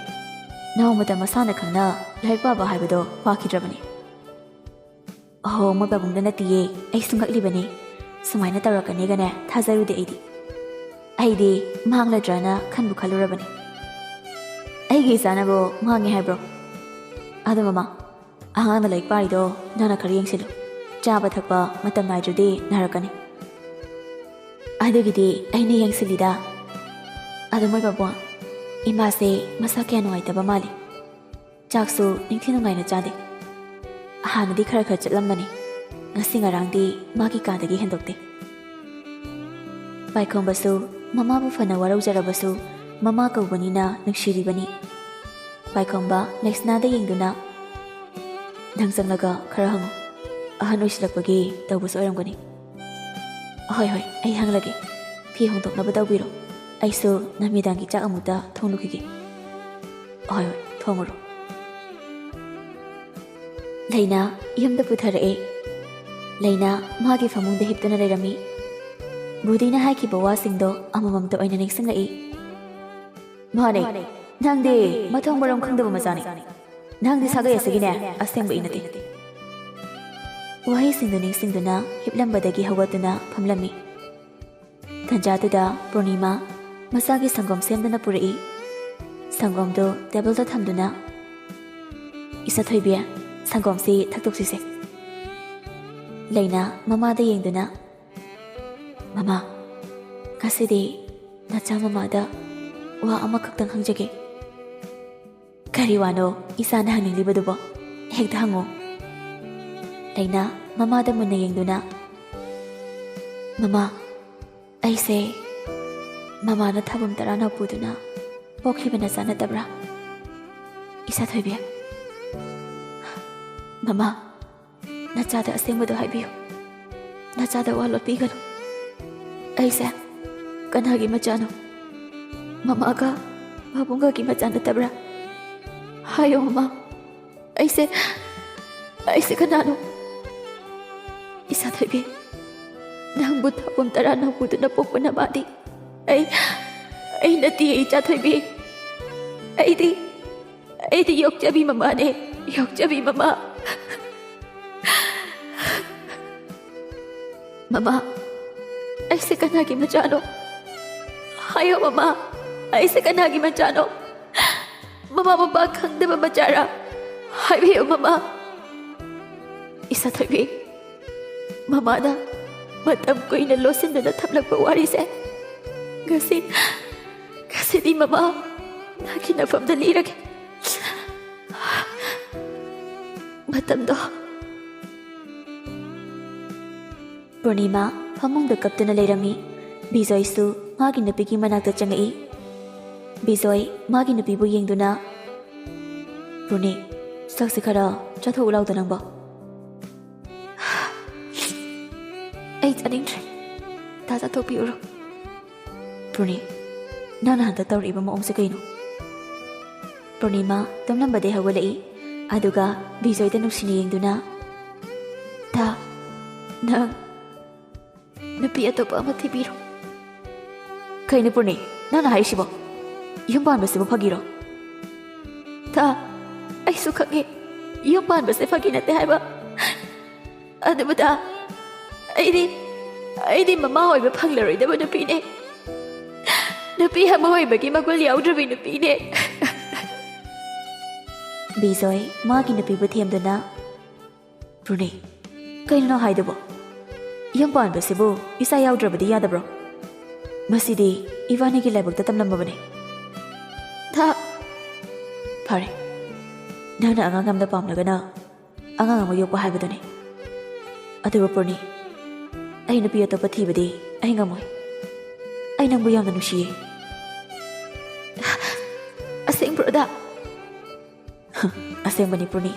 ꯅꯣꯡꯃꯇ ꯃꯁꯥꯅ ꯈꯪꯅ ꯂꯥꯏꯔꯤꯛ ꯄꯥꯕ ꯍꯥꯏꯕꯗꯣ ꯄꯥꯈꯤꯗ꯭ꯔꯕꯅꯤ꯫" "ꯑꯍꯣ, ꯃꯣꯏ ꯄꯥꯕꯨꯡꯗ ꯅꯠꯇꯤꯌꯦ, ꯑꯩꯁꯨ ꯉꯛꯂꯤꯕꯅꯤ꯫ ꯁꯨꯃꯥꯏꯅ ꯇꯧꯔꯛꯀꯅꯤꯒꯅꯦ ꯊꯥꯖꯔꯨꯗꯦ ꯑꯩꯗꯤ꯫ ꯑꯩꯗꯤ ꯃꯥꯡꯂꯗ꯭ꯔꯅ ꯈꯟꯕꯨ ꯈꯜꯂꯨꯔꯕꯅꯤ꯫" "ꯑꯩꯒꯤ ꯏꯆꯥꯅꯕꯨ ꯃꯥꯡꯉꯦ ꯍꯥꯏꯕ꯭ꯔꯣ? ꯑꯗꯣ ꯃꯃꯥ, ꯑꯉꯥꯡꯅ ꯂꯥꯏꯔꯤꯛ ꯄꯥꯔꯤꯗꯣ ꯅꯪꯅ ꯈꯔ ꯌꯦꯡꯁꯤꯜꯂꯨ꯫ ꯆꯥꯕ ꯊꯛꯄ ꯃꯇꯝ ꯅꯥꯏꯗ꯭ꯔꯗꯤ ꯅꯥꯔꯛꯀꯅꯤ꯫" "ꯑꯗꯨꯒꯤꯗꯤ ꯑꯩꯅ ꯌꯦꯡꯁꯤꯜꯂꯤꯗ꯫ ꯑꯗꯣ ꯃꯣꯏ ꯄꯥꯕꯨꯡ, ꯏꯃꯥꯁꯦ ꯃꯁꯥ ꯀꯌꯥ ꯅꯨꯡꯉꯥꯏꯇꯕ ꯃꯥꯜꯂꯤ꯫ ꯆꯥꯛꯁꯨ ꯅꯤꯡꯊꯤ ꯅꯨꯡꯉꯥꯏꯅ ꯆꯥꯗꯦ꯫ ꯍꯥꯟꯅꯗꯤ ꯈꯔ ꯈꯔ ꯆꯠꯂꯝꯕꯅꯤ꯫ ꯉꯁꯤ ꯉꯔꯥꯡꯗꯤ ꯃꯥꯒꯤ ꯀꯥꯗꯒꯤ ꯍꯦꯟꯗꯣꯛꯇꯦ꯫" ꯄꯥꯏꯈꯣꯝꯕꯁꯨ ꯃꯃꯥꯕꯨ ꯐꯅ ꯋꯥꯔꯧꯖꯔꯕꯁꯨ ꯃꯃꯥ ꯀꯧꯕꯅꯤꯅ ꯅꯨꯡꯁꯤꯔꯤꯕꯅꯤ꯫ ꯄꯥꯏꯈꯣꯝꯕ ꯂꯩꯁꯅꯥꯗ ꯌꯦꯡꯗꯨꯅ, "ꯅꯪ ꯆꯪꯂꯒ ꯈꯔ ꯍꯪꯉꯨ꯫ ꯑꯍꯟ ꯑꯣꯏꯁꯤꯜꯂꯛꯄꯒꯤ ꯇꯧꯕꯁꯨ ꯑꯣꯏꯔꯝꯒꯅꯤ꯫" "ꯍꯣꯏ, ꯍꯣꯏ, ꯑꯩ ꯍꯪꯂꯒꯦ꯫ ꯐꯤ ꯍꯣꯡꯗꯣꯛꯅꯕ ꯇꯧꯕꯤꯔꯣ꯫ ꯑꯩꯁꯨ ꯅꯨꯃꯤꯗꯥꯡꯒꯤ ꯆꯥꯛ ꯑꯃꯨꯛꯇ ꯊꯣꯡꯂꯨꯈꯤꯒꯦ꯫" "ꯍꯣꯏ, ꯍꯣꯏ, ꯊꯣꯡꯉꯨꯔꯣ꯫" ꯂꯩꯅꯥ ꯌꯨꯝꯗ ꯄꯨꯊꯔꯛꯑꯦ꯫ ꯂꯩꯅꯥ ꯃꯥꯒꯤ ꯐꯃꯨꯡꯗ ꯍꯤꯞꯇꯨꯅ ꯂꯩꯔꯝꯃꯤ꯫ ꯕꯨꯙꯤꯅ ꯍꯥꯏꯈꯤꯕ ꯋꯥꯁꯤꯡꯗꯣ ꯑꯃꯃꯝꯇ ꯑꯣꯏꯅ ꯅꯤꯡꯁꯤꯡꯂꯛꯏ꯫ "ꯃꯥꯅꯦ, ꯅꯪꯗꯤ ꯃꯊꯣꯡ ꯃꯔꯝ ꯈꯪꯗꯕ ꯃꯆꯥꯅꯤ꯫ ꯅꯪꯗꯤ ꯁꯥꯒꯩ ꯑꯁꯤꯒꯤꯅꯦ ꯑꯁꯦꯡꯕ ꯏ ꯅꯠꯇꯦ꯫" ꯋꯥꯍꯩꯁꯤꯡꯗꯨ ꯅꯤꯡꯁꯤꯡꯗꯨꯅ ꯍꯤꯞꯂꯝꯕꯗꯒꯤ ꯍꯧꯒꯠꯇꯨꯅ ꯐꯝꯂꯝꯃꯤ꯫ ꯇꯟꯖꯥꯗꯨꯗ ꯄꯨꯔꯅꯤꯃꯥ ꯃꯆꯥꯒꯤ ꯁꯪꯒꯣꯝ ꯁꯦꯝꯗꯨꯅ ꯄꯨꯔꯛꯏ꯫ ꯁꯪꯒꯣꯝꯗꯨ ꯇꯦꯕꯜꯗ ꯊꯝꯗꯨꯅ, "ꯏꯆꯥꯊꯣꯏꯕꯤ, ꯁꯪꯒꯣꯝꯁꯤ ꯊꯛꯇꯣꯛꯁꯤꯁꯦ꯫" ꯂꯩꯅꯥ ꯃꯃꯥꯗ ꯌꯦꯡꯗꯨꯅ, "ꯃꯃꯥ, ꯉꯁꯤꯗꯤ ꯅꯆꯥ ꯃꯃꯥꯗ ꯋꯥ ꯑꯃꯈꯛꯇꯪ ꯍꯪꯖꯒꯦ꯫ ꯀꯔꯤ ꯋꯥꯅꯣ ꯏꯆꯥꯅ ꯍꯪꯅꯤꯡꯂꯤꯕꯗꯨꯕꯣ? ꯍꯦꯛꯇ ꯍꯪꯉꯣ꯫ ꯂꯩꯅꯥ ꯃꯃꯥꯗ ꯃꯨꯟꯅ ꯌꯦꯡꯗꯨꯅ, "ꯃꯃꯥ, ꯑꯩꯁꯦ ꯃꯃꯥꯅ ꯊꯥꯕꯝ ꯇꯔꯥꯅ ꯄꯨꯗꯨꯅ ꯄꯣꯛꯈꯤꯕ ꯅꯆꯥ ꯅꯠꯇꯕ꯭ꯔꯥ?" ꯏꯆꯥ ꯊꯣꯏꯕꯤ, "ꯃꯃꯥ, ꯅꯆꯥꯗ ꯑꯁꯦꯡꯕꯗꯣ ꯍꯥꯏꯕꯤꯌꯨ꯫ ꯅꯆꯥꯗ ꯋꯥ ꯂꯣꯠꯄꯤꯒꯅꯨ꯫ ꯑꯩꯁꯦ ꯀꯅꯥꯒꯤ ꯃꯆꯥꯅꯣ? ꯃꯃꯥꯒ ꯄꯥꯕꯨꯡꯒꯒꯤ ꯃꯆꯥ ꯅꯠꯇꯕ꯭ꯔꯥ? ꯍꯥꯏꯌꯣ ꯃꯃꯥ, ꯑꯩꯁꯦ, ꯑꯩꯁꯦ ꯀꯅꯥꯅꯣ?" "ꯏꯆꯥ ꯊꯣꯏꯕꯤ, ꯅꯪꯕꯨ ꯊꯥꯕꯝ ꯇꯔꯥ ꯅꯧꯕꯗꯨꯅ ꯄꯣꯛꯄ ꯅꯃꯥꯗꯤ ꯑꯩ, ꯑꯩ ꯅꯠꯇꯦ ꯏꯆꯥ ꯊꯣꯏꯕꯤ꯫ ꯑꯩꯗꯤ, ꯑꯩꯗꯤ ꯌꯣꯛꯆꯕꯤ ꯃꯃꯥꯅꯦ, ꯌꯣꯛꯆꯕꯤ ꯃꯃꯥ꯫" "ꯃꯃꯥ, ꯑꯩꯁꯦ ꯀꯅꯥꯒꯤ ꯃꯆꯥꯅꯣ? ꯍꯥꯏꯌꯣ ꯃꯃꯥ, ꯑꯩꯁꯦ ꯀꯅꯥꯒꯤ ꯃꯆꯥꯅꯣ? ꯃꯃꯥ ꯃꯄꯥ ꯈꯪꯗꯕ ꯃꯆꯥꯔꯥ? ꯍꯥꯏꯕꯤꯌꯨ ꯃꯃꯥ꯫" "ꯏꯆꯥ ꯊꯣꯏꯕꯤ, ꯃꯃꯥꯅ ꯃꯇꯝ ꯀꯨꯏꯅ ꯂꯣꯠꯁꯤꯟꯗꯨꯅ ꯊꯝꯂꯛꯄ ꯋꯥꯔꯤꯁꯦ ꯉꯁꯤ, ꯉꯁꯤꯗꯤ ꯃꯃꯥ ꯅꯪꯒꯤ ꯅꯐꯝꯗ ꯂꯤꯔꯒꯦ꯫" ꯃꯇꯝꯗꯣ꯫ ꯄꯨꯔꯅꯤꯃꯥ ꯐꯃꯨꯡꯗ ꯀꯞꯇꯨꯅ ꯂꯩꯔꯝꯃꯤ꯫ ꯕꯤꯖꯣꯏꯁꯨ ꯃꯥꯒꯤ ꯅꯨꯄꯤꯒꯤ ꯃꯅꯥꯛꯇ ꯆꯪꯉꯛꯏ꯫ ꯕꯤꯖꯣꯏ ꯃꯥꯒꯤ ꯅꯨꯄꯤꯕꯨ ꯌꯦꯡꯗꯨꯅ, "ꯄꯨꯔꯅꯤ, ꯆꯥꯛꯁꯤ ꯈꯔ ꯆꯥꯊꯣꯛꯎ ꯂꯥꯎꯗ ꯅꯪꯕꯣ꯫" "ꯑꯩ ꯆꯥꯅꯤꯡꯗ꯭ꯔꯦ꯫ ꯗꯥ ꯆꯥꯊꯣꯛꯄꯤꯎꯔꯣ꯫" "ꯄꯨꯔꯅꯤ, ꯅꯪꯅ ꯍꯟꯗꯛ ꯇꯧꯔꯛꯏꯕ ꯃꯑꯣꯡꯁꯦ ꯀꯩꯅꯣ?" ꯄꯨꯔꯅꯤꯃꯥ ꯇꯨꯝꯂꯝꯕꯗꯩ ꯍꯧꯒꯠꯂꯛꯏ꯫ ꯑꯗꯨꯒ ꯕꯤꯖꯣꯏꯗ ꯅꯨꯡꯁꯤꯅ ꯌꯦꯡꯗꯨꯅ, "ꯗꯥ, ꯅꯪ ꯅꯨꯄꯤ ꯑꯇꯣꯞꯄ ꯑꯃ ꯊꯤꯕꯤꯔꯣ꯫" "ꯀꯩꯅꯣ ꯄꯨꯔꯅꯤ, ꯅꯪꯅ ꯍꯥꯏꯔꯤꯁꯤꯕꯣ? ꯌꯨꯝ ꯄꯥꯟꯕꯁꯤꯕꯨ ꯐꯥꯒꯤꯔꯣ?" "ꯗꯥ, ꯑꯩꯁꯨ ꯈꯪꯉꯦ ꯌꯨꯝ ꯄꯥꯟꯕꯁꯦ ꯐꯥꯒꯤ ꯅꯠꯇꯦ ꯍꯥꯏꯕ꯫ ꯑꯗꯨꯕꯨ ꯗꯥ, ꯑꯩꯗꯤ, ꯑꯩꯗꯤ ꯃꯃꯥ ꯑꯣꯏꯕ ꯐꯪꯂꯔꯣꯏꯗꯕ ꯅꯨꯄꯤꯅꯦ꯫ ꯅꯨꯄꯤ ꯑꯃ ꯑꯣꯏꯕꯒꯤ ꯃꯒꯨꯟ ꯌꯥꯎꯗ꯭ꯔꯕꯤ ꯅꯨꯄꯤꯅꯦ꯫" ꯕꯤꯖꯣꯏ ꯃꯥꯒꯤ ꯅꯨꯄꯤꯕꯨ ꯊꯦꯝꯗꯨꯅ, "ꯄꯨꯔꯅꯤ, ꯀꯩꯅꯣ ꯅꯪ ꯍꯥꯏꯗꯨꯕꯣ? ꯌꯨꯝ ꯄꯥꯟꯕꯁꯤꯕꯨ ꯏꯆꯥ ꯌꯥꯎꯗ꯭ꯔꯕꯗꯤ ꯌꯥꯗꯕ꯭ꯔꯣ?" ꯃꯁꯤꯗꯤ ꯏꯕꯥꯅꯤꯒꯤ ꯂꯥꯏꯕꯛꯇ ꯇꯝꯂꯝꯃꯕꯅꯦ꯫ ꯊꯥ꯫ ꯐꯔꯦ, ꯅꯪꯅ ꯑꯉꯥꯡ ꯌꯥꯝꯅ ꯄꯥꯝꯂꯒꯅ ꯑꯉꯥꯡ ꯑꯃ ꯌꯣꯛꯄ ꯍꯥꯏꯕꯗꯨꯅꯤ꯫ ꯑꯗꯨꯕꯨ ꯄꯨꯔꯅꯤ, ꯑꯩ ꯅꯨꯄꯤ ꯑꯇꯣꯞꯄ ꯊꯤꯕꯗꯤ ꯑꯩ ꯉꯝꯃꯣꯏ꯫ ꯑꯩ ꯅꯪꯕꯨ ꯌꯥꯝꯅ ꯅꯨꯡꯁꯤꯌꯦ꯫ ꯑꯁꯦꯡꯕ꯭ꯔꯣ, ꯗꯥ? ꯑꯁꯦꯡꯕꯅꯤ ꯄꯨꯔꯅꯤ,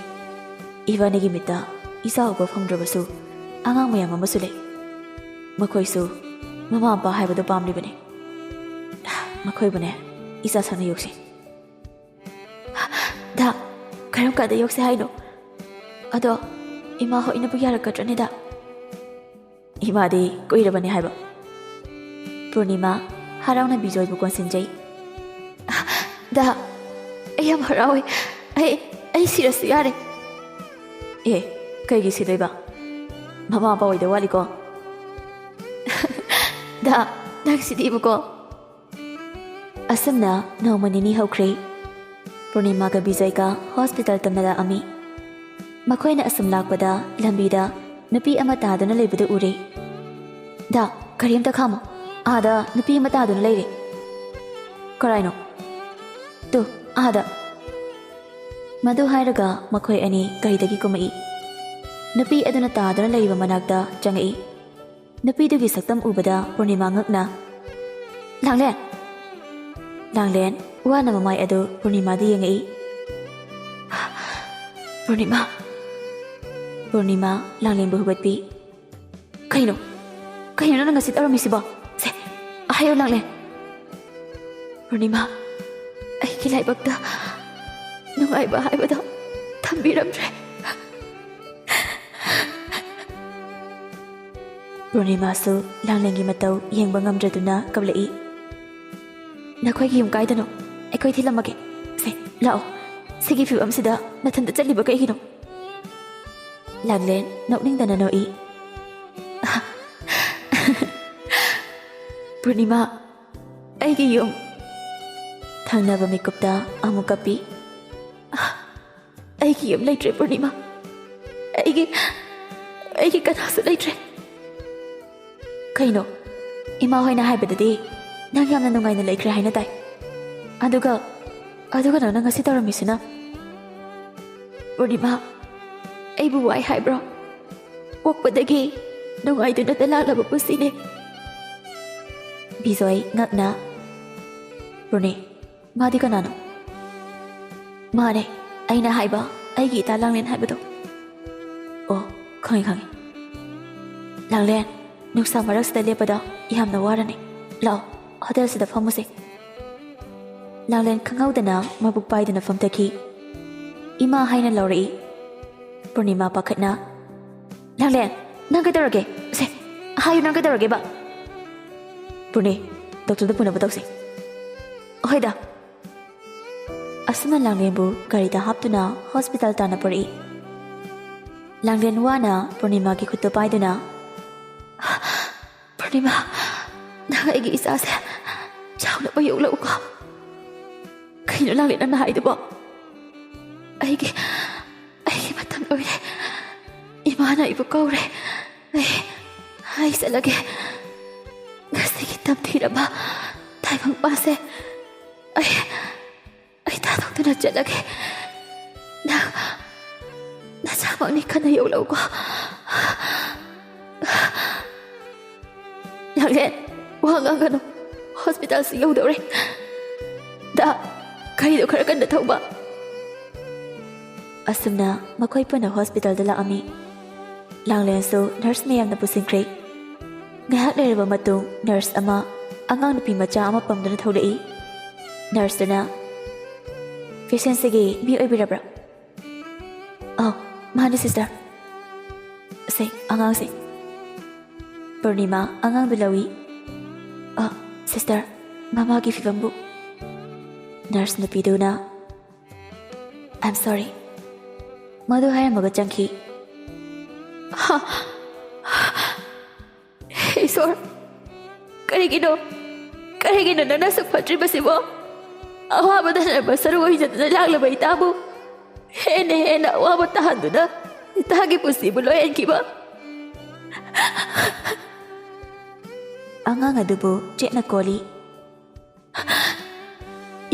ꯏꯕꯥꯅꯤꯒꯤ ꯃꯤꯠꯇ ꯏꯆꯥ ꯎꯕ ꯐꯪꯗ꯭ꯔꯕꯁꯨ ꯑꯉꯥꯡ ꯃꯌꯥꯝ ꯑꯃꯁꯨ ꯂꯩ꯫ ꯃꯈꯣꯏꯁꯨ ꯃꯃꯥ ꯃꯄꯥ ꯍꯥꯏꯕꯗꯨ ꯄꯥꯝꯂꯤꯕꯅꯤ꯫ ꯃꯈꯣꯏꯕꯨꯅꯦ, ꯏꯆꯥ ꯁꯛꯅ ꯌꯣꯛꯁꯤ꯫ ꯗꯥ, ꯀꯔꯝ ꯀꯥꯟꯗ ꯌꯣꯛꯁꯦ ꯍꯥꯏꯅꯣ? ꯑꯗꯣ ꯏꯃꯥ ꯍꯣꯏꯅꯕꯨ ꯌꯥꯔꯛꯀꯗ꯭ꯔꯅꯦ, ꯗꯥ? ꯏꯃꯥꯗꯤ ꯀꯨꯏꯔꯕꯅꯤ ꯍꯥꯏꯕ꯫ ꯄꯨꯔꯅꯤꯃꯥ ꯍꯔꯥꯎꯅ ꯕꯤꯖꯣꯏꯕꯨ ꯀꯣꯟꯁꯤꯟꯖꯩ꯫ ꯗꯥ, ꯑꯩ ꯌꯥꯝ ꯍꯔꯥꯎꯋꯦ꯫ ꯑꯩ, ꯑꯩ ꯁꯤꯔꯁꯨ ꯌꯥꯔꯦ꯫ ꯑꯦ, ꯀꯩꯒꯤ ꯁꯤꯗꯣꯏꯕ? ꯃꯃꯥ ꯃꯄꯥ ꯑꯣꯏꯗ ꯋꯥꯠꯂꯤꯀꯣ꯫ ꯗꯥ, ꯅꯪ ꯁꯤꯗꯤꯕꯀꯣ꯫ ꯑꯁꯨꯝꯅ ꯅꯣꯡꯃ ꯅꯤꯅꯤ ꯍꯧꯈ꯭ꯔꯦ꯫ ꯄꯨꯔꯅꯤꯃꯥꯒ ꯕꯤꯖꯣꯏꯒ ꯍꯣꯁꯄꯤꯇꯥꯜ ꯇꯝꯅ ꯂꯥꯛꯑꯝꯃꯤ꯫ ꯃꯈꯣꯏꯅ ꯑꯁꯨꯝ ꯂꯥꯛꯄꯗ ꯂꯝꯕꯤꯗ ꯅꯨꯄꯤ ꯑꯃ ꯇꯥꯗꯨꯅ ꯂꯩꯕꯗꯨ ꯎꯔꯦ꯫ ꯗꯥ, ꯒꯥꯔꯤ ꯑꯝꯇ ꯈꯥꯝꯃꯣ꯫ ꯑꯥꯗ ꯅꯨꯄꯤ ꯑꯃ ꯇꯥꯗꯨꯅ ꯂꯩꯔꯦ꯫ ꯀꯔꯥꯏꯅꯣ? ꯇꯨ, ꯑꯥꯗ꯫ ꯃꯗꯨ ꯍꯥꯏꯔꯒ ꯃꯈꯣꯏ ꯑꯅꯤ ꯒꯥꯔꯤꯗꯒꯤ ꯀꯨꯝꯃꯛꯏ꯫ ꯅꯨꯄꯤ ꯑꯗꯨꯅ ꯇꯥꯗꯨꯅ ꯂꯩꯔꯤꯕ ꯃꯅꯥꯛꯇ ꯆꯪꯉꯛꯏ꯫ ꯅꯨꯄꯤꯗꯨꯒꯤ ꯁꯛꯇꯝ ꯎꯕꯗ ꯄꯨꯔꯅꯤꯃꯥ ꯉꯛꯅ, "ꯂꯥꯡꯂꯦꯟ!" ꯂꯥꯡꯂꯦꯟ ꯋꯥꯅ ꯃꯃꯥꯏ ꯑꯗꯨ ꯄꯨꯔꯅꯤꯃꯥꯗ ꯌꯦꯡꯉꯛꯏ꯫ "ꯄꯨꯔꯅꯤꯃꯥ!" ꯄꯨꯔꯅꯤꯃꯥ ꯂꯥꯡꯂꯦꯟꯕꯨ ꯍꯨꯒꯠꯄꯤ꯫ "ꯀꯩꯅꯣ? ꯀꯩꯅꯣ ꯅꯪꯅ ꯉꯁꯤ ꯇꯧꯔꯝꯃꯤꯁꯤꯕꯣ? ꯁꯦ, ꯍꯥꯏꯌꯣ, ꯂꯥꯡꯂꯦꯟ!" "ꯄꯨꯔꯅꯤꯃꯥ, ꯑꯩꯒꯤ ꯂꯥꯏꯕꯛꯇ ꯅꯨꯡꯉꯥꯏꯕ ꯍꯥꯏꯕꯗꯣ ꯊꯝꯕꯤꯔꯝꯗ꯭ꯔꯦ꯫" ꯄꯨꯔꯅꯤꯃꯥꯁꯨ ꯂꯥꯡꯂꯦꯟꯒꯤ ꯃꯇꯧ ꯌꯦꯡꯕ ꯉꯝꯗ꯭ꯔꯗꯨꯅ ꯀꯞꯂꯛꯏ꯫ "ꯅꯈꯣꯏꯒꯤ ꯌꯨꯝ ꯀꯥꯏꯗꯅꯣ? ꯑꯩꯈꯣꯏ ꯊꯤꯜꯂꯝꯃꯒꯦ꯫ ꯁꯦ, ꯂꯥꯛꯑꯣ꯫ ꯁꯤꯒꯤ ꯐꯤꯕꯝꯁꯤꯗ ꯅꯊꯟꯇ ꯆꯠꯂꯤꯕ ꯀꯩꯒꯤꯅꯣ?" ꯂꯥꯡꯂꯦꯟ ꯅꯣꯛꯅꯤꯡꯗꯅ ꯅꯣꯛꯏ꯫ "ꯄꯨꯔꯅꯤꯃꯥ, ꯑꯩꯒꯤ ꯌꯨꯝ꯫" ꯊꯪꯅꯕ ꯃꯤꯀꯨꯞꯇ ꯑꯃꯨꯛ ꯀꯞꯄꯤ꯫ "ꯑꯩꯒꯤ ꯌꯨꯝ ꯂꯩꯇ꯭ꯔꯦ, ꯄꯨꯔꯅꯤꯃꯥ꯫ ꯑꯩꯒꯤ, ꯑꯩꯒꯤ ꯀꯅꯥꯁꯨ ꯂꯩꯇ꯭ꯔꯦ꯫" "ꯀꯩꯅꯣ? ꯏꯃꯥ ꯍꯣꯏꯅ ꯍꯥꯏꯕꯗꯗꯤ ꯅꯪ ꯌꯥꯝꯅ ꯅꯨꯡꯉꯥꯏꯅ ꯂꯩꯈ꯭ꯔꯦ ꯍꯥꯏꯅ ꯇꯥꯏ꯫ ꯑꯗꯨꯒ, ꯑꯗꯨꯒ ꯅꯪꯅ ꯉꯁꯤ ꯇꯧꯔꯝꯃꯤꯁꯤꯅ? ꯄꯨꯔꯅꯤꯃꯥ, ꯑꯩꯕꯨ ꯋꯥꯏ ꯍꯥꯏꯕ꯭ꯔꯣ? ꯄꯣꯛꯄꯗꯒꯤ ꯅꯨꯡꯉꯥꯏꯗꯨꯅꯇ ꯂꯥꯛꯂꯕ ꯄꯨꯟꯁꯤꯅꯦ꯫ ꯕꯤꯖꯣꯏ ꯉꯛꯅ, ꯄꯨꯔꯅꯤ, ꯃꯥꯗꯤ ꯀꯅꯥꯅꯣ? ꯃꯥꯅꯦ, ꯑꯩꯅ ꯍꯥꯏꯕ, ꯑꯩꯒꯤ ꯏꯇꯥ ꯂꯥꯡꯂꯦꯟ ꯍꯥꯏꯕꯗꯣ꯫ ꯑꯣ, ꯈꯪꯉꯦ, ꯈꯪꯉꯦ꯫ ꯂꯥꯡꯂꯦꯟ, ꯅꯨꯡꯁꯥ ꯃꯔꯛꯁꯤꯗ ꯂꯦꯞꯄꯗꯣ ꯌꯥꯝꯅ ꯋꯥꯔꯅꯤ꯫ ꯂꯥꯛꯑꯣ, ꯍꯣꯇꯦꯜꯁꯤꯗ ꯐꯝꯃꯨꯁꯦ꯫ ꯂꯥꯡꯂꯦꯟ ꯈꯪꯍꯧꯗꯅ ꯃꯕꯨꯛ ꯄꯥꯏꯗꯨꯅ ꯐꯝꯊꯈꯤ꯫ ꯏꯃꯥ ꯍꯥꯏꯅ ꯂꯥꯎꯔꯛꯏ꯫ ꯄꯨꯔꯅꯤꯃꯥ ꯄꯥꯈꯠꯅ, "ꯂꯥꯡꯂꯦꯟ, ꯅꯪ ꯀꯩꯗꯧꯔꯒꯦ? ꯁꯦ, ꯍꯥꯏꯌꯨ, ꯅꯪ ꯀꯩꯗꯧꯔꯒꯦꯕ?" "ꯄꯨꯔꯅꯤ, ꯗꯣꯛꯇꯔꯗ ꯄꯨꯅꯕ ꯇꯧꯁꯦ꯫" "ꯍꯣꯏꯗ꯫" ꯑꯁꯨꯝꯅ ꯂꯥꯡꯂꯦꯟꯕꯨ ꯒꯥꯔꯤꯗ ꯍꯥꯞꯇꯨꯅ ꯍꯣꯁꯄꯤꯇꯥꯜ ꯇꯥꯟꯅ ꯄꯨꯔꯛꯏ꯫ ꯂꯥꯡꯂꯦꯟ ꯋꯥꯅ ꯄꯨꯔꯅꯤꯃꯥꯒꯤ ꯈꯨꯠꯇꯨ ꯄꯥꯏꯗꯨꯅ, "ꯄꯨꯔꯅꯤꯃꯥ, ꯅꯪ ꯑꯩꯒꯤ ꯏꯆꯥꯁꯦ ꯆꯥꯎꯅꯕ ꯌꯣꯛꯂꯛꯎꯀꯣ꯫" "ꯀꯩꯅꯣ ꯂꯥꯡꯂꯦꯟ ꯅꯪꯅ ꯍꯥꯏꯗꯨꯕꯣ? ꯑꯩꯒꯤ, ꯑꯩꯒꯤ ꯃꯇꯝ ꯂꯣꯏꯔꯦ꯫ ꯏꯃꯥꯅ ꯑꯩꯕꯨ ꯀꯧꯔꯦ꯫ ꯑꯩ, ꯑꯩ ꯆꯠꯂꯒꯦ꯫ ꯉꯁꯤꯒꯤ ꯇꯝꯊꯤꯔꯕ ꯇꯥꯏꯕꯪꯄꯥꯟꯁꯦ ꯑꯩ, ꯑꯩ ꯊꯥꯗꯣꯛꯇꯨꯅ ꯆꯠꯂꯒꯦ꯫ ꯅꯪ ꯅꯆꯥꯃꯛꯅꯤ ꯈꯟꯅ ꯌꯣꯛꯂꯛꯎꯀꯣ꯫" "ꯂꯥꯡꯂꯦꯟ, ꯋꯥ ꯉꯥꯡꯒꯅꯨ꯫ ꯍꯣꯁꯄꯤꯇꯥꯜꯁꯤ ꯌꯧꯗꯧꯔꯦ꯫ ꯗꯥ, ꯒꯥꯔꯤꯗꯣ ꯈꯔ ꯀꯟꯅ ꯊꯧꯕ꯫" ꯑꯁꯨꯝꯅ ꯃꯈꯣꯏ ꯄꯨꯟꯅ ꯍꯣꯁꯄꯤꯇꯥꯜꯗ ꯂꯥꯛꯑꯝꯃꯤ꯫ ꯂꯥꯡꯂꯦꯟꯁꯨ ꯅꯔꯁ ꯃꯌꯥꯝꯅ ꯄꯨꯁꯤꯟꯈ꯭ꯔꯦ꯫ ꯉꯥꯏꯍꯥꯛ ꯂꯩꯔꯕ ꯃꯇꯨꯡ ꯅꯔꯁ ꯑꯃ ꯑꯉꯥꯡ ꯅꯨꯄꯤ ꯃꯆꯥ ꯑꯃ ꯄꯝꯗꯨꯅ ꯊꯣꯛꯂꯛꯏ꯫ ꯅꯔꯁꯇꯨꯅ, "ꯄꯦꯁꯦꯟꯁꯤꯒꯤ ꯃꯤ ꯑꯣꯏꯕꯤꯔꯕ꯭ꯔꯥ?" "ꯑꯧ, ꯃꯥꯅꯤ ꯁꯤꯁꯇꯔ꯫ ꯁꯦ, ꯑꯉꯥꯡꯁꯦ꯫" ꯄꯨꯔꯅꯤꯃꯥ ꯑꯉꯥꯡꯗꯨ ꯂꯧꯏ꯫ "ꯑ, ꯁꯤꯁꯇꯔ, ꯃꯃꯥꯒꯤ ꯐꯤꯕꯝꯕꯨ?" ꯅꯔꯁ ꯅꯨꯄꯤꯗꯨꯅ, "I'm sorry꯫" ꯃꯗꯨ ꯍꯥꯏꯔꯝꯃꯒ ꯆꯪꯈꯤ꯫ ꯍꯥ? ꯍꯦ ꯏꯁꯣꯔ, ꯀꯔꯤꯒꯤꯅꯣ? ꯀꯔꯤꯒꯤꯅꯣ ꯅꯪꯅ ꯑꯁꯨꯛ ꯐꯠꯇ꯭ꯔꯤꯕꯁꯤꯕꯣ? ꯑꯋꯥꯕꯗ ꯅꯔꯝꯕ ꯁꯔꯨ ꯑꯣꯏꯖꯗꯨꯅ ꯂꯥꯛꯂꯕ ꯏꯇꯥꯕꯨ ꯍꯦꯟꯅ ꯍꯦꯟꯅ ꯑꯋꯥꯕ ꯇꯥꯍꯟꯗꯨꯅ ꯏꯇꯥꯒꯤ ꯄꯨꯟꯁꯤꯕꯨ ꯂꯣꯏꯍꯟꯈꯤꯕ꯫ ꯑꯉꯥꯡ ꯑꯗꯨꯕꯨ ꯆꯦꯠꯅ ꯀꯣꯜꯂꯤ꯫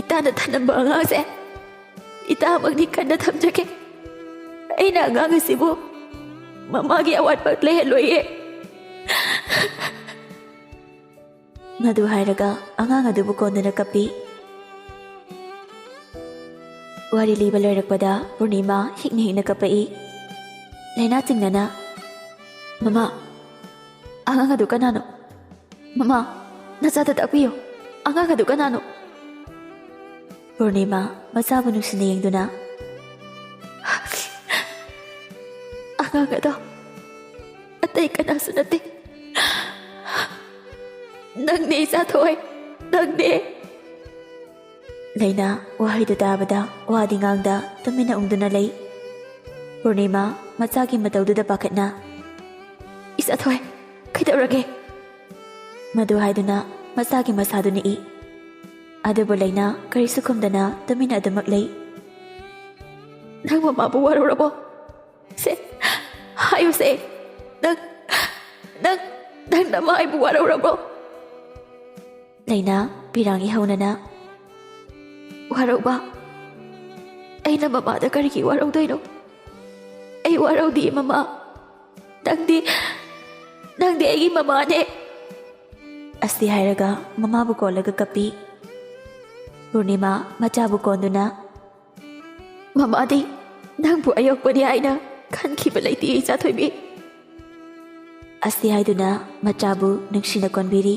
"ꯏꯇꯥꯅ ꯊꯅꯝꯕ ꯑꯉꯥꯡꯁꯦ ꯏꯇꯥꯃꯛꯅꯤ ꯀꯟꯅ ꯊꯝꯖꯒꯦ꯫ ꯑꯩꯅ ꯑꯉꯥꯡ ꯑꯁꯤꯕꯨ ꯃꯃꯥꯒꯤ ꯑꯋꯥꯠꯄ ꯂꯩꯍꯜꯂꯣꯏꯌꯦ"꯫ ꯃꯗꯨ ꯍꯥꯏꯔꯒ ꯑꯉꯥꯡ ꯑꯗꯨꯕꯨ ꯀꯣꯟꯗꯨꯅ ꯀꯞꯄꯤ꯫ ꯋꯥꯔꯤ ꯂꯤꯕ ꯂꯣꯏꯔꯛꯄꯗ ꯄꯨꯔꯅꯤꯃꯥ ꯍꯤꯛꯅ ꯍꯤꯛꯅ ꯀꯞꯄꯛꯏ꯫ ꯂꯩꯅꯥ ꯆꯤꯡꯅꯅ, "ꯃꯃꯥ, ꯑꯉꯥꯡ ꯑꯗꯨ ꯀꯅꯥꯅꯣ? ꯃꯃꯥ, ꯅꯆꯥꯗ ꯇꯥꯛꯄꯤꯌꯨ, ꯑꯉꯥꯡ ꯑꯗꯨ ꯀꯅꯥꯅꯣ?" ꯄꯨꯔꯅꯤꯃꯥ ꯃꯆꯥꯕꯨ ꯅꯨꯡꯁꯤꯅ ꯌꯦꯡꯗꯨꯅ, "ꯑꯉꯥꯡ ꯑꯗꯣ ꯑꯇꯩ ꯀꯅꯥꯁꯨ ꯅꯠꯇꯦ, ꯅꯪꯅꯦ ꯏꯆꯥꯊꯣꯏ, ꯅꯪꯅꯦ"꯫ ꯂꯩꯅꯥ ꯋꯥꯍꯩꯗꯨ ꯇꯥꯕꯗ ꯋꯥꯗꯤ ꯉꯥꯡꯗ ꯇꯨꯃꯤꯟꯅ ꯎꯪꯗꯨꯅ ꯂꯩ꯫ ꯄꯨꯔꯅꯤꯃꯥ ꯃꯆꯥꯒꯤ ꯃꯇꯧꯗꯨꯗ ꯄꯥꯈꯠꯅ, "ꯏꯆꯥꯊꯣꯏ, ꯀꯩꯗꯧꯔꯒꯦ?" ꯃꯗꯨ ꯍꯥꯏꯗꯨꯅ ꯃꯆꯥꯒꯤ ꯃꯁꯥꯗꯨ ꯅꯤꯛꯏ꯫ ꯑꯗꯨꯕꯨ ꯂꯩꯅꯥ ꯀꯔꯤꯁꯨ ꯈꯨꯝꯗꯅ ꯇꯨꯃꯤꯟꯅ ꯑꯗꯨꯃꯛ ꯂꯩ꯫ "ꯅꯪ ꯃꯃꯥꯕꯨ ꯋꯥꯔꯧꯔꯕꯣ? ꯁꯦ, ꯍꯥꯏꯌꯨꯁꯦ, ꯅꯪ, ꯅꯪ, ꯅꯪ ꯅꯃꯥ ꯑꯩꯕꯨ ꯋꯥꯔꯧꯔꯕꯣ?" ꯂꯩꯅꯥ ꯄꯤꯔꯥꯡ ꯏꯍꯧꯅꯅ, "ꯋꯥꯔꯧꯕ? ꯑꯩꯅ ꯃꯃꯥꯗ ꯀꯔꯤꯒꯤ ꯋꯥꯔꯧꯗꯣꯏꯅꯣ? ꯑꯩ ꯋꯥꯔꯧꯗꯤꯌꯦ ꯃꯃꯥ꯫ ꯅꯪꯗꯤ, ꯅꯪꯗꯤ ꯑꯩꯒꯤ ꯃꯃꯥꯅꯦ"꯫ ꯑꯁꯤ ꯍꯥꯏꯔꯒ ꯃꯃꯥꯕꯨ ꯀꯣꯜꯂꯒ ꯀꯞꯄꯤ꯫ ꯄꯨꯔꯅꯤꯃꯥ ꯃꯆꯥꯕꯨ ꯀꯣꯟꯗꯨꯅ, "ꯃꯃꯥꯗꯤ ꯅꯪꯕꯨ ꯑꯌꯣꯛꯄꯅꯤ ꯍꯥꯏꯅ ꯈꯟꯈꯤꯕ ꯂꯩꯇꯦ ꯏꯆꯥꯊꯣꯏꯕꯤ"꯫ ꯑꯁꯤ ꯍꯥꯏꯗꯨꯅ ꯃꯆꯥꯕꯨ ꯅꯨꯡꯁꯤꯅ ꯀꯣꯟꯕꯤꯔꯤ꯫